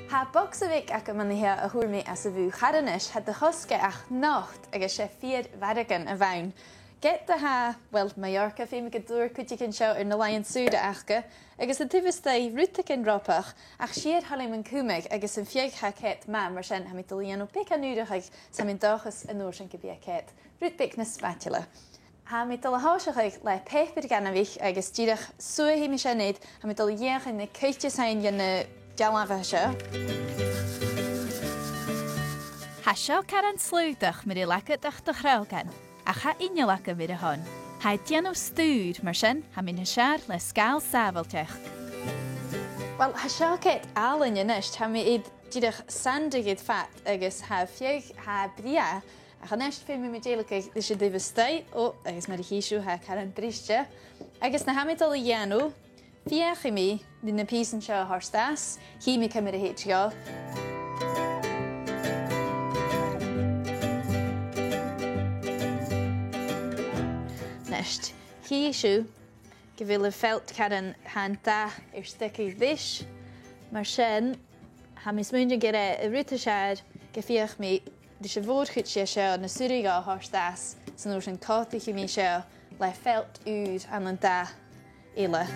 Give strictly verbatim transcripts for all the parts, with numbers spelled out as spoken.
Tha bogsa bheag agam an seo a fhuair mi às a' bhùth charthannais, tha e de chosg ach not, agus 's e fìor mhargain a bh' ann. Ged a tha, well, Mallorca, feumaidh gun d' fhuair cuideigin seo air na làithean-saora aca, agus an taobh a-staigh rudeigin robach, ach 's fhìor thoil leam an cumadh agus am feadh tha ceart math, mar sin tha mi a' dol a dhèanamh beagan ùrachadh, 's tha mi an dòchas an uair sin gum bi e ceart rud beag nas fhaidile. Tha mi a' dol a thòiseachadh le pàipear-ghainmhich agus dìreach suathaimis an siud, tha mi a' dol a dh'fheuchainn na cuid as fheàrr dhe na dealbhan seo. Tha seo caran slaodach mura h-eil agad ach do chrògan, ach tha inneal agam air a shon. Tha e a' dèanamh stùir, mar sin tha mi nas fheàrr le sgàil sàbhailteachd. Well, tha seo ceart àlainn a-nis, tha mi air dìreach sandadh air fad agus tha e fìor, tha e brèagha, ach a-nis feumaidh mi dèiligeadh ris an taobh a-staigh, o, agus mar a chì sibh, tha e caran briste. Agus na tha mi a' dol a dhèanamh, feuchaidh mi na pìosan seo a thoirt às, chì mi ciamar a thèid dhomh. A-nis, chì sibh gu bheil am feilt caran, tha an dath air steigeadh ris. Mar sin, tha mi a' smaoineachadh gur e an rud as fheàrr gum feuch mi ris a' mhòr-chuid dhe seo na sùraidh a thoirt às, 's an uair sin còmhdaichidh mi seo le feilt ùr ann an dath eile.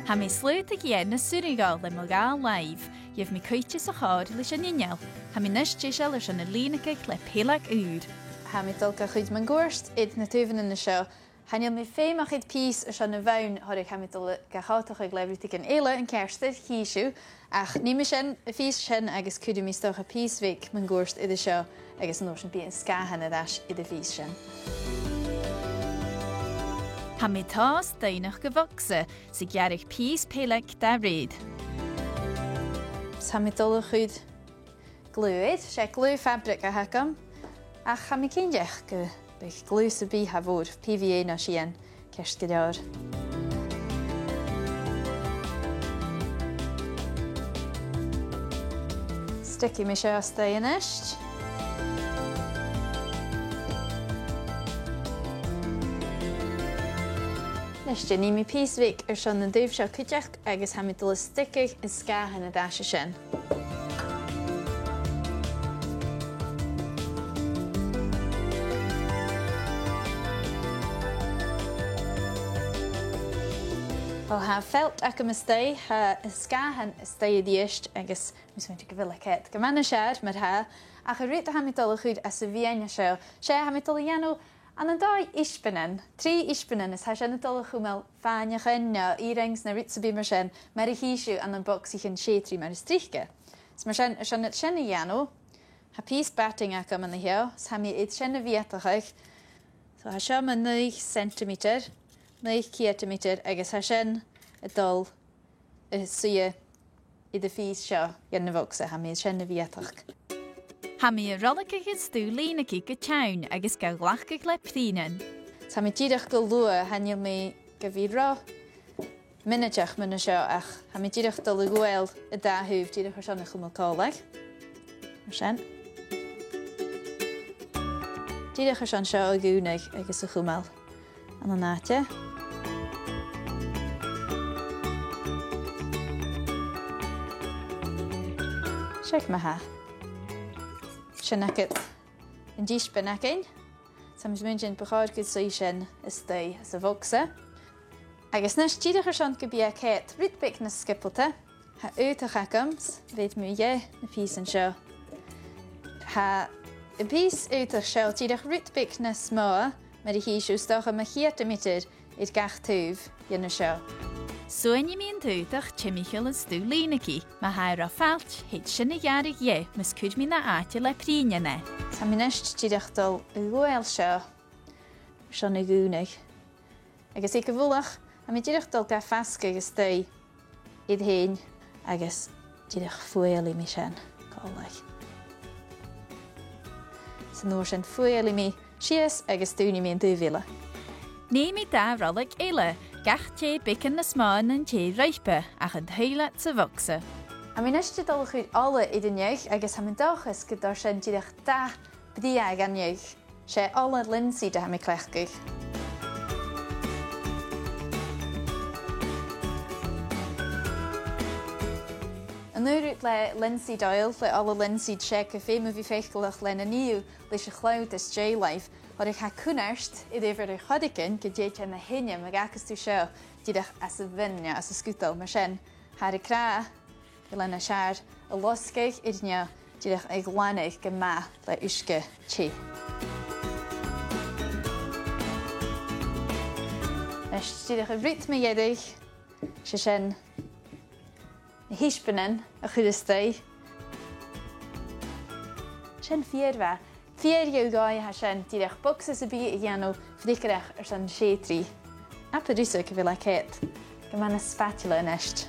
Tha mi a' slaodadh dheth na sùraidh le mo dhà làimh. Gheibh mi cuid sa chòrr leis an inneal. Tha mi a-nis deiseil airson a lìonadh le peileag ùr. Tha mi a' dol ga chur mun cuairt air na taobhan an seo. Chan eil mi feumach air pìos airson a' bhonn, oir tha mi a' dol ga chòmhdachadh le rudeigin eile an ceartuair, chì sibh, ach nì mi sin, am pìos sin, agus cuiridh mi 's dòcha pìos bheag mun cuairt air a seo, agus an uair sin bidh an sgàthan air ais air a' phìos sin. Tha mi a' tòiseachadh a' doimhneachadh a' bhogsa, 's a' gearradh pìos peileag dha-rìribh. Tha mi a' dol a chur glue air, 's e glue fabric a th' agam, ach tha mi cinnteach gum bi glue sam bith a tha mhòr, PVA no sìon, ceart gu leòr. Stickidh mi seo a-staigh a-nis. A-nis, nì mi pìos bheag airson an taobh seo cuideachd agus tha mi a' dol a stickadh an sgàthan air ais an sin. Well, tha am feilt agam a-staigh, tha an sgàthan a-staigh a-rithist, agus tha mi a' smaoineachadh gu bheil e ceart gu math nas fheàrr mar-thà, ach an rud a tha mi a' dol a chur às a' mheadhan an seo, 's e, tha mi a' dol a dhèanamh ann an dòigh isbeanan, trì isbeanan, is tha sin a' dol a chumail fàinneachan no earrings no rud sam bith mar sin, mar a chì sibh ann am bogsaichean seudraidh mar as trice. Is mar sin, airson sin a dhèanamh, tha pìos batting agam an seo, is tha mi air sin a bheatachadh. So tha seo mu naoi centimeter, naoi ceudameter, agus tha sin a' dol a' suidhe air a' phìos seo dhen a' bhogsa, tha mi air sin a bheatachadh. Tha mi a' roiligeadh an stuth lìonachaidh gu teann agus ga ghlacadh le prìnean. Tha mi dìreach gu luath, chan eil mi gu bhith ro mhionaideach mun a seo, ach tha mi dìreach a' dol a ghabhail an dà thaobh dìreach airson a chumail còmhla. Mar sin. Dìreach airson seo a dhùnadh agus a chumail ann an àite. Seadh, ma-thà. Sin agad an t-isbean againn. Tha mi a' smaoineachadh bu chòir gun suidh sin a-staigh sa bhogsa. Agus a-nis, dìreach airson gum bi e ceart rud beag nas sgiobalta, tha aodach agam, 's bheir mi dheth na pìosan seo. Tha am pìos aodach seo dìreach rud beag nas motha, mar a chì sibh, 's dòcha mu cheudameter air gach taobh dhen a seo. Suainidh mi an t-aodach timcheall an stuth lìonachaidh, ma tha e ro fhailt, thèid sin a ghearradh dheth mus cuir mi na àite le prìnean e. Tha mi a-nis dìreach a' dol a ghabhail seo airson a dhùnadh. Agus aig a' mhullach, tha mi dìreach a' dol ga fasgadh a-staigh air fhèin agus dìreach fuaighealaidh mi sin còmhla. 'S an uair sin fuaighealaidh mi sìos agus dùinidh mi an taobh eile. Nì mi dà roiligeadh eile, gach tè beagan nas motha na an tè roimhpe, ach an t-aodach sa bhogsa. Tha mi a-nis a' dol a chur ola air an fheadh agus tha mi an dòchas gun toir sin dìreach dath brèagha dhan fheadh. 'S e ola linseed a tha mi a' cleachdadh. An aon rud le Lindsay Doyle, le Ola Lindsay, 's e gu feum a bhith faiceallach leis an fhìor leis a' chlobhsa as dèidh làimh. Oir tha cunnart air a bhith air choreigin gu dè tha na h-ainmean a dh'fhàgas tu seo dìreach às a' bhinn, às an sgudal. Mar sin, thathar ag ràdh gu bheil e nas fheàrr a losgadh air neo dìreach a ghlanadh gu math le uisge teth. Nis, dìreach an rud mu dheireadh, 's e sin na h-isbeanan a chur a-staigh. Sin fìor mhath. Fìor dheagh dhòigh a tha sin, dìreach bogsa sam bith a dhèanamh freagarrach airson seudraidh. Abair thusa gu bheil e ceart. Gu math na spatula a-nis.